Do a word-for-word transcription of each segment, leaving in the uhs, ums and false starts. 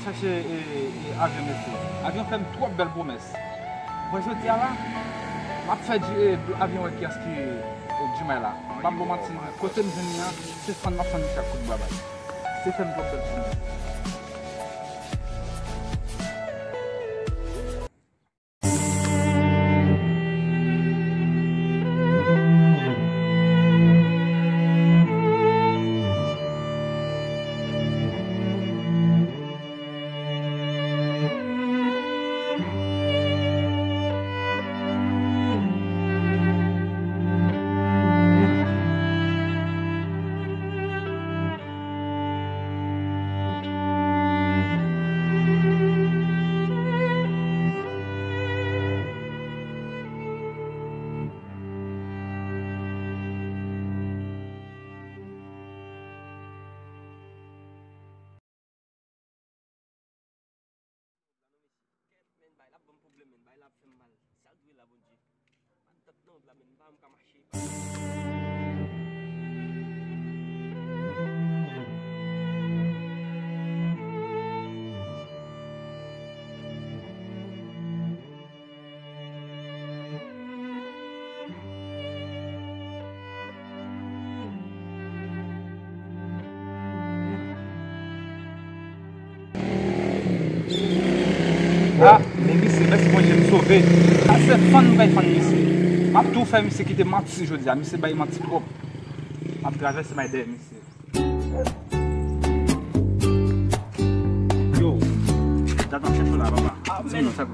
Chache, e, e, avyon, mesye. Avyon fè m twòp bèl pwomès. Bon, jodi a la, m ap fè di, e, avyon wè kiyès ki, e, Djimay la. M p ap ba w manti, kote m jwenn li an, se fann m ap fann li chak kout bwa baz. Se fè m twòp bèl pwomès. Men, bay la ap ban m pwoblèm, men, bay la ap fè m mal. Sa l dwe la, Bondye? Pa t nan wout la, men, m pa menm ka mache. Ah, men misye, mèsi Bondye, m sove. Sa se fann m pral fann misye. M ap tou fè misye kite manti jodi a. Misye bay manti twòp. M ap travèse may dèyè misye. Yo, dat m ap chèche w la, papa. Di m non, sa k...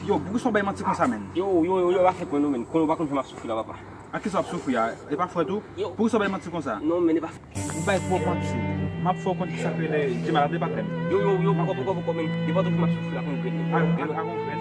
Yo, poukisa w bay manti konsa, menn? Yo, yo, yo, yo, pa fè kwen non, menn. Konnen w pa konn jan m ap soufri la, papa. A kisa w ap soufri a? E pa frèt ou? Yo. Poukisa w bay manti konsa? Non, menn, e pa... Ou bay twòp manti. M ap fè w konn kisa k rele Djimay la, patnè m. Yo, yo, yo, poko, poko, poko, menn. Depi w ap soufri la, konn grenn, menn. A, a, a, konn grenn.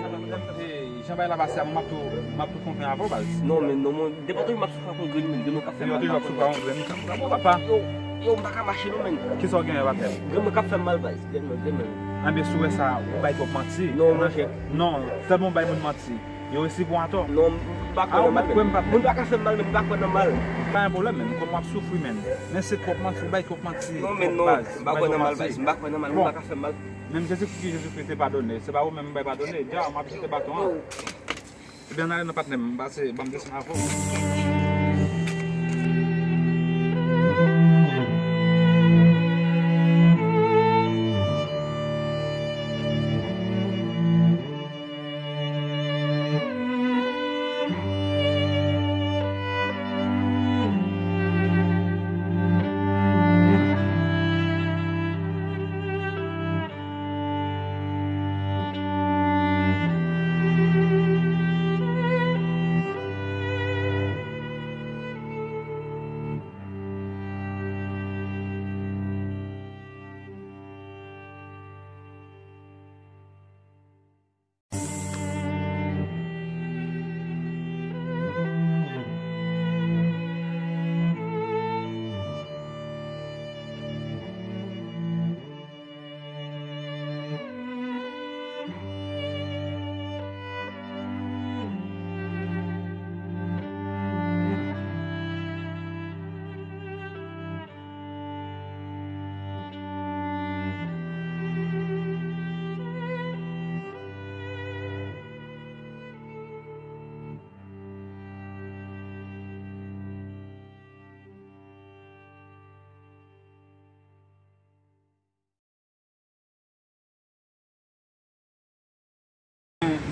Jan bagay la pase a, m ap tou, m ap tou fè yon fè avè w, baz. Non, men non, mwen, depi w ap soufri ak yon grenn, men, grenn mwen k ap fè mal. Yo toujou ap soufri ak yon grenn, m ka pran papa. Yo, yo, m pa ka mache non, men. Kisa w genyen, patnè? Grenn mwen k ap fè m mal, baz. Grenn mwen, grenn mwen. Anben, si w wè sa, ou bay twòp manti. Non, monchè. Non, tèlman w bay moun manti. Yo resi pran atò. Non, m pa kwè nan mal, men. Moun pa ka fè m mal, men m pa kwè nan mal. Pa gen pwoblèm, men. Kòm w ap soufri, men. Men se twòp manti, ou bay twòp manti. Non, men non, m pa kwè nan mal, baz. M pa kwè nan mal, moun pa ka fè m mal. Menm Jezikri ki Jezikri te padone, se pa ou menm m bay padone. Dja, m ap jete baton an. Ebyen, ann ale non, patnè m, m pase, ban m desann avè w.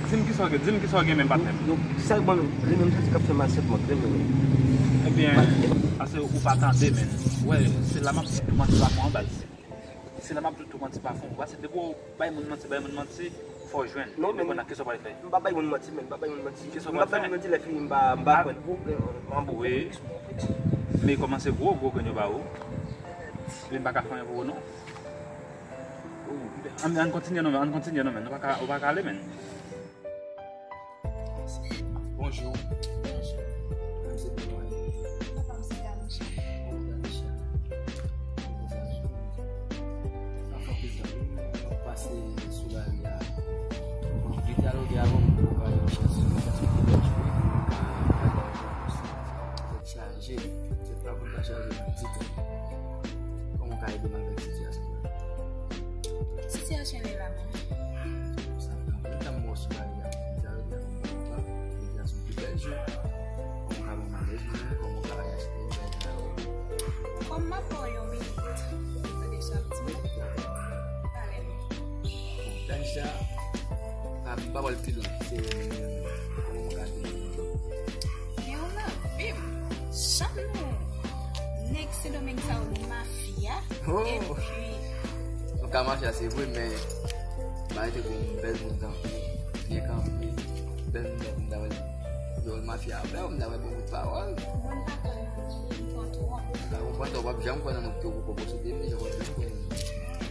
Di m kisa w gen, di m kisa w gen menm, patnè m. Yo, yo, sèlman grenn mwen m santi k ap fè mal sèlman, grenn mwen. Ebyen, pase ou pa tande, men. Wè, se la m ap di tou manti pa fon an, baz. Se la m ap di tou manti pa fon. Pase depi w bay moun manti, bay moun manti, fò w jwenn. Non, men. Depann nan kisa w pral fè. M pa bay moun manti, men, m pa bay moun manti. Kisa w pral fè? M pa bay moun manti, lè fini, m pa, m pa kwè. An bouwe. Men kòmanse gwo, gwo grenn yo ba ou. Li m pa ka fè anyen pou ou, non. Ann, ann kontinye non, men, ann kontinye non, men. Ou pa ka, ou pa ka ale, men. Bonjou. Bonjou. Mwen se Benoît. Papa m se Danisha. Bonjou, Danisha. Bonjou, Danisha. Sa fè plezi, wi. Mwen pase sou lari a. Bon, m te dyaloge avè yon moun pou pale yon chans, yon chans pou tèt chaje. Tèt pa konn pa chaje ditou. Kòman w ka ede m avèk sitiyasyon an? Sitiyasyon Sa fè anpil tan m wè w sou lavi a, m te rete pou m pa, m te sou pi bèl jou. Kòman w ka ban m bèl jou, kòman w ka achte bèl jou. Kòm m ap ba w yon minit, tande sa ap di m, pale m. Tanisha, a, m pa wè l pi lwen, se kòman w ka di. Gen yon nan vi m, jan nou, nèg Sendomeng sa yo, nou mafya, oh! Epi nou ka mafya, se vre, men m pa rete pou m bèl moun tankou byen kanpe, bèl moun tankou m ta wè dòl mafya avè w, m ta wè bon bout pawòl. Mwen m pa konn, m pran twòp. Ou pa konprann, w ap janm kwè nan mwen, ke ou poko sou de men, w ap janm kwè nan mwen.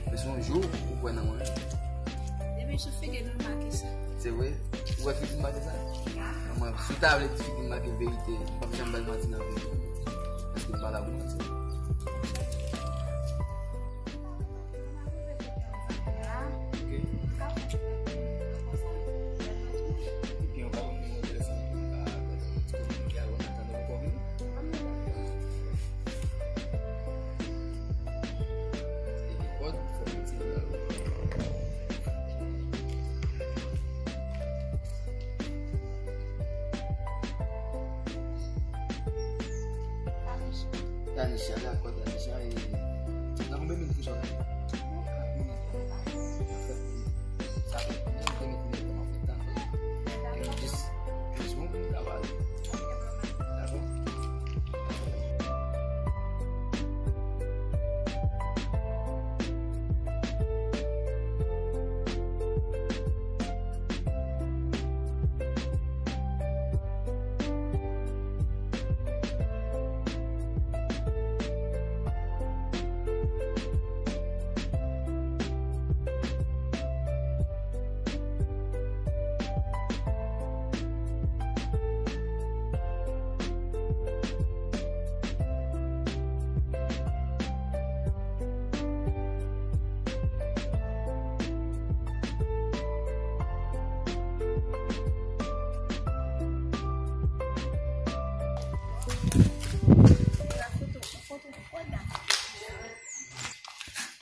Men se yon jou ou kwè nan mwen. Depi sou figi nou make sa. Se vre? Ou wè figi m make sa? Mwen, si w ta vle di figi m make verite, m p ap janm ba l manti nan vi m. Paske m pa la pou manti. Ok. Gen yon pa bon nimewo telefòn pou m ka kominike avè w, nan tan nou poko vini. Tanisha, dakò, Tanisha, e nan konbyen minit ou sot la? Trant minit. Sa fè konbyen minit m ap fè tan? Gen jis, jis yon minit la pale. Dakò?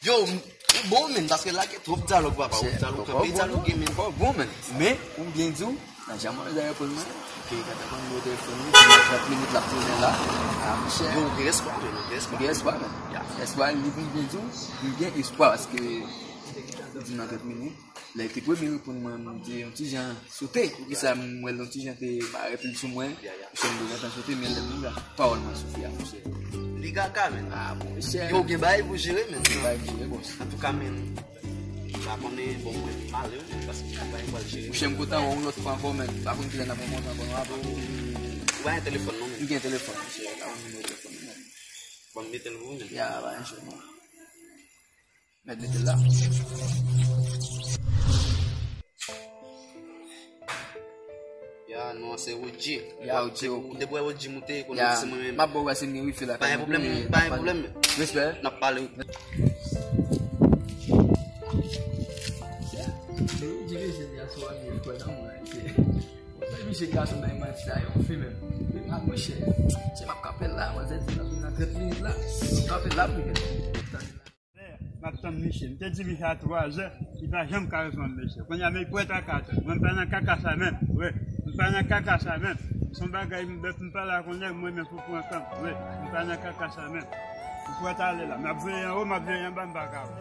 Yo, m- ou bon, men, paske lage twòp dyalòg, papa. Ou dyalòg kanpe, dyalòg gen, men. Ou bon, men. Men, ou byen di w, nan janm anvi dèyè pou mwen. Ok, gade, ban m nimewo telefòn li, si nan trant minit l ap tounen la. Ah, monchè. Yo, ou gen espwa, men, ou gen espwa. Ou gen espwa, men. Ya. Espwa, li pou m byen di w, m gen espwa, paske ou di nan trant minit. Lè l te premye reponn mwen, m te yon ti jan sote. Poukisa m wè l yon ti jan te parèt li sou mwen? Monchè, m te gentan sote, men lè m la, pawòl mwen soufri a, monchè. Li kaka, men. Ah, monchè. Yo, gen bagay pou jere, men. Gen bagay pou jere, bòs. Antouka, men, m pa konnen, bon, mwen, m ale, men, paske gen bagay pou al jere. Monchè, m kontan wè w yon lòt fwa ankò, men. M pa konn kilè n ap rankontre ankò, non, apre. Ou pa gen telefòn, non, men. M gen telefòn, monchè. M pa konn nimewo telefòn, non. Bon, m mete l pou ou, men. Ya, pa gen chòt, non. Mèt mete l la. Ya, non, se Rodji. Ya, Rodji, ok. Depi wè Rodji moute, konnen se mwen menm. M ap ba w wè se m gen wifi la. Pa gen pwoblèm, pa gen pwoblèm. Respè. N ap pale. Rodji, mesye, di a sou a, li kwè nan mwen, mesye. Mwen, misye gason bay manti la, yon fi menm. Li pa mwen chè. Se m ap kanpe la, manzè di nan trant minit la. M kanpe la, pou li. M ap tann misye. M te di misye a twa zè, li pa janm ka reponn misye. Kounye a, men li prèt a kat è. Mwen, m pa nan kaka sa menm. Wi, m pa nan kaka sa menm. Se yon bagay, m, m pa la konnen, mwen, men pou pran tan. Wi, m pa nan kaka sa menm. M prèt ale la. M ap veye anwo, m ap veye anba, m pa ka wè.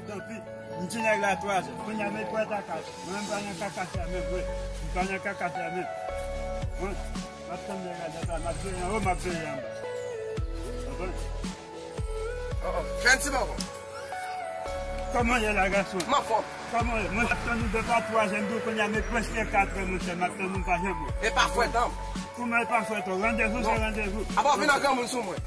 Tanpri, m di nèg la twa zè. Kounye a, men li prèt a kat è. Mwen, m pa nan kaka sa menm, wi. M pa nan kaka sa menm. Wi, m ap tann nèg la depi a, m ap veye anwo, m ap veye anba. Konprann? Oh, oh. Fè yon ti bò. Kòman w ye la, gason? M anfòm. Kòman w ye? Mwen, m ap tann ou depi a twa zè, m di w kounye a, men prèske kat è, monchè, m ap tann ou, pa janm wè. E pa fwèt, non. Kòman e pa fwèt, non? Randevou, se randevou. Apa w vin an granmoun sou mwen?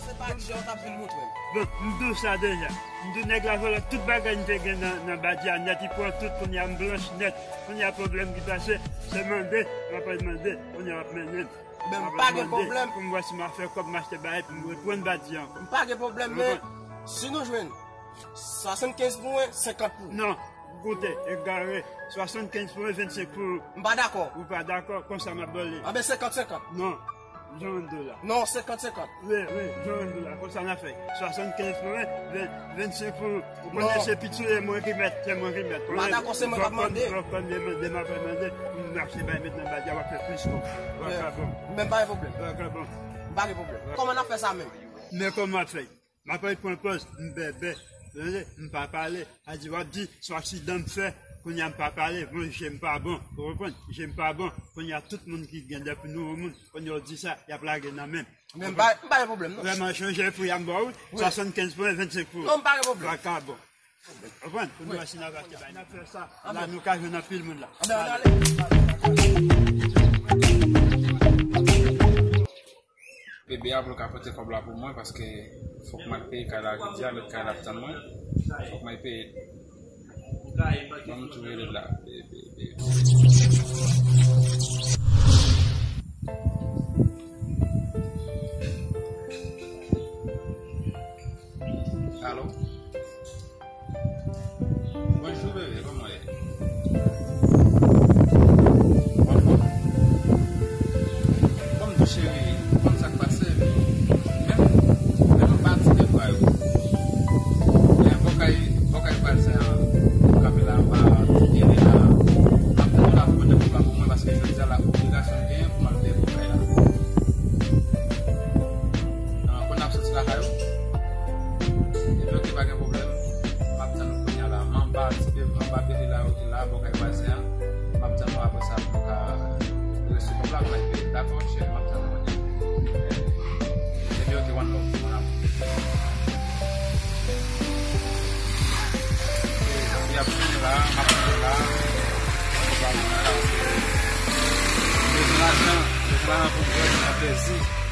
Se pa di w t ap vin moutre m. Bon, m di w sa deja. M di w nèg la vòlè tout bagay m te gen nan, nan badi a nèt, li pran tout, kounye a m blanch nèt. Kounye a pwoblèm ki pase, se mande, m ap al mande, kounye a w ap mennen m. Men m pa gen pwoblèm. Pou m wè si m a fè kòb m achte bagay pou m reprann badi a ankò. M pa gen pwoblèm, men si nou jwenn swasannkenz pou mwen, senkant pou ou. Non, koute, egare, swasannkenz pou mwen, vennsenk pou ou. M pa dakò. Ou pa dakò, konsa m ap ba w li. Anben senkant senkant. Non. Jwenn dola. Non, senkant senkant. Wi, wi, jwenn dola. Konsa n a fè. Swasannkenz pou mwen, ven, vennsenk pou ou. Ou konnen se pit solèy mwen ki mèt, se mwen ki mèt. M pa dakò, se mwen k ap mande. Vòkòn, vòkòn, demande, m ap mande. M mache bay met nan badya, w ap fè plis kòb. Vakabon. Men pa gen pwoblèm. Vakabon. Pa gen pwoblèm. Kòman n ap fè sa menm? Men kòman w ap fè? M ap al pran pòz, m bèbè. Tande, m pa pale. A di w ap di, se aksidan m fè. Kounye a m pa pale. Bon, je m pa bon. Ou konprann? Je m pa bon. Kounye a tout moun ki gen de pou nou moun, kounye a w di sa, y ap lage nan men m. Men m pa, m pa gen pwoblèm, non. Vrèman, chanje pri a m ba ou. Wi. Swasannkenz pou mwen, vennsenk pou ou. Non, m pa gen pwoblèm. Vakabon. Ou konprann? Pou nou wè si n ap achte bay. N ap fè sa. La, nou ka jwenn anpil moun la. Anben, ann ale. Bebe a pou l ka pote kòb la pou mwen, paske fòk m al peye kay la jodi a, lòt kay la ap tann mwen. Fòk m al peye. Ban m tou rele l la. Bebe, bebe. Alo? Bonjou, bebe, kòman w ye? W anfòm? Kòm tou cheri, ou konn sa k pase, men, men m pa ti de fwa yo. Men bòkay, bòkay pral se an, ou kanpe la, ou pa kite la. M ap tann ou la pou pote kòb la pou mwen, paske jodi a la, obligasyon m genyen pou m al peye bòkay la. Ah, konn ap soti lakay ou? Epi, oke, pa gen pwoblèm. M ap tann ou kounye a la. M anba, ti pe, m anba pede la, oke, la, bò kay vwazen an. M ap tann ou apre sa pou ka resi kòb la, m ap peye. Dakò, cheri, m ap tann ou kounye a. Epi, oke, one love, mon amour. Epi, ap fini la, m ap fini la. Kòb la, m bezwen lajan, bezwen lajan pou m jwenn nan plezi.